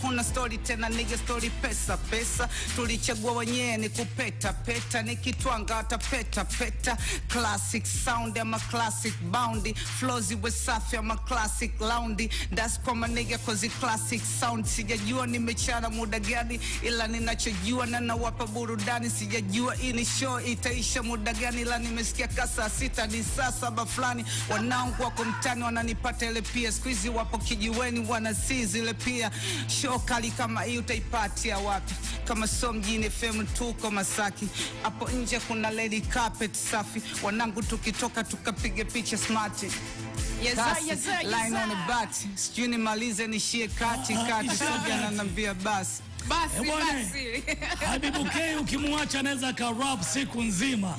Hakuna story tena nigga, story pesa pesa, tulichagua wenyewe ni kupeta peta, nikitwanga hata peta peta. Classic sound ama classic boundy, flows iwe safi ama classic laundi, that's kwa my nigga, 'cause classic sound. Sijajua nimechana muda gani, ila ninachojua na nawapa burudani. Sijajua hii ni show itaisha muda gani, ila nimesikia kasa 6 ni saa 7 fulani. Wanangu wako mtani wananipata ile pia, siku hizi wapo kijiweni wanasii zile pia. Show kali kama hii utaipatia wapi kama so Mjini FM? Tuko Masaki, hapo nje kuna red carpet safi. Wanangu tukitoka tukapiga picha smart. Yes, sir, Kasi, yes, sir, yes, line on the sir. Bat, sijui nimalize nishie kati kati, Sogi ananiambia basi. Basi Eh, bwana. basi. Habibu K ukimwacha anaweza ka rap siku nzima.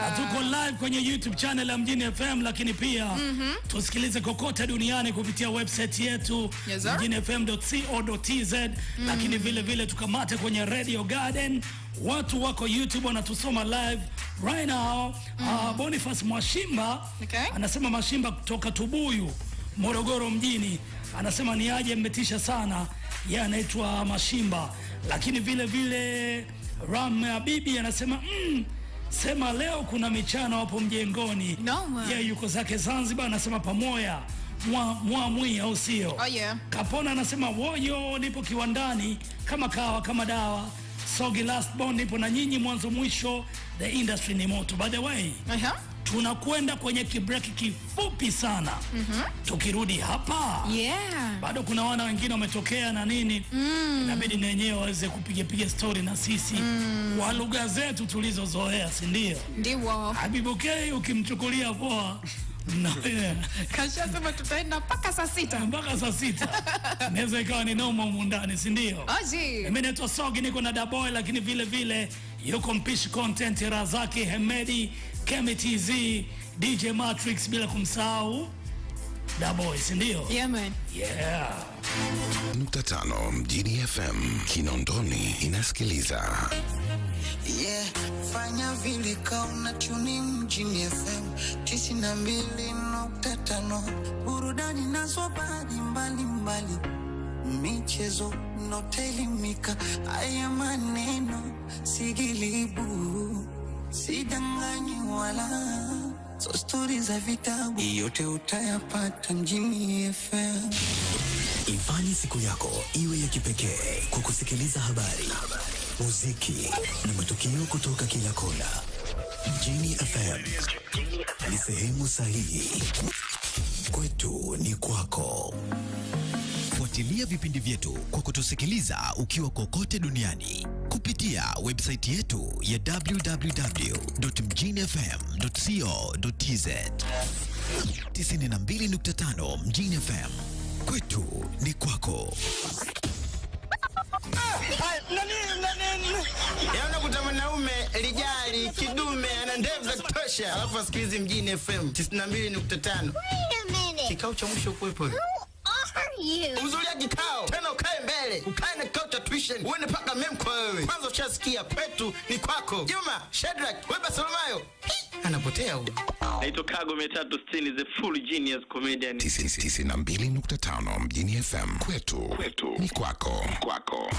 Na tuko live kwenye YouTube channel ya Mjini FM, lakini pia tusikilize kokote duniani kupitia website yetu Yes, sir. mjinifm.co.tz, lakini vile vile tukamate kwenye Radio Garden. Watu wako YouTube wanatusoma live right now. Boniface Mwashimba anasema, Mashimba kutoka Tubuyu, Morogoro mjini, anasema ni aje, mmetisha sana. Yeye anaitwa Mashimba, lakini vile vile Ram Habibi anasema sema leo kuna michano hapo mjengoni. No. Yeye yuko zake Zanzibar, anasema pamoya mwa mwamwi, au sio? Oh, yeah. Kapona anasema woyo, nipo kiwandani kama kawa kama dawa. Sogi last born, nipo na nyinyi mwanzo mwisho, the industry ni moto. By the way, tunakwenda kwenye kibreak kifupi sana. Tukirudi hapa bado kuna wana wengine wametokea na nini, inabidi na wenyewe waweze kupiga piga story na sisi kwa lugha zetu tulizozoea, si ndio? Ndio. Habibu K ukimchukulia poa na Kashasema tutaenda mpaka saa 6. Mpaka saa 6 inaweza ikawa ni noma humu ndani, si ndio? Oji. Mimi naitwa Sogi, niko na Daboy, lakini vile vile yuko mpishi content Razaki Hemedi, Kemi TZ, DJ Matrix, bila kumsahau Daboy, si ndio? Yeah, man. Yeah. .5 Mjini FM Kinondoni inasikiliza. Yeah, fanya vile kauna tune Mjini FM 92.5, burudani nazo habari mbalimbali, michezo notelimika, haya maneno sigilibu, sidanganyi wala so stori za vitabu, yote utayapata Mjini FM. Ifanye siku yako iwe ya kipekee kwa kusikiliza habari, muziki na matukio kutoka kila kona. Mjini FM ni sehemu sahihi. Kwetu ni kwako. Fuatilia vipindi vyetu kwa kutusikiliza ukiwa kokote duniani kupitia website yetu ya www.mjinifm.co.tz. 92.5 Mjini FM, kwetu ni kwako. Yaani kuta mwanaume lijali kidume ana ndevu za kutosha, alafu asikilizi Mjini FM 92.5. Wait a minute. Kikao cha mwisho kuwepo. Who are you? Uzulia kikao tena, ukae mbele, ukae na kikao cha tuition, uende paka memko wewe. Kwanza ushasikia kwetu ni kwako. Juma Shadrack wewe Solomayo anapotea huyu. Naitwa Kago 360, the full genius comedian. 92.5 Mjini FM. Kwetu, kwetu ni kwako. Kwako.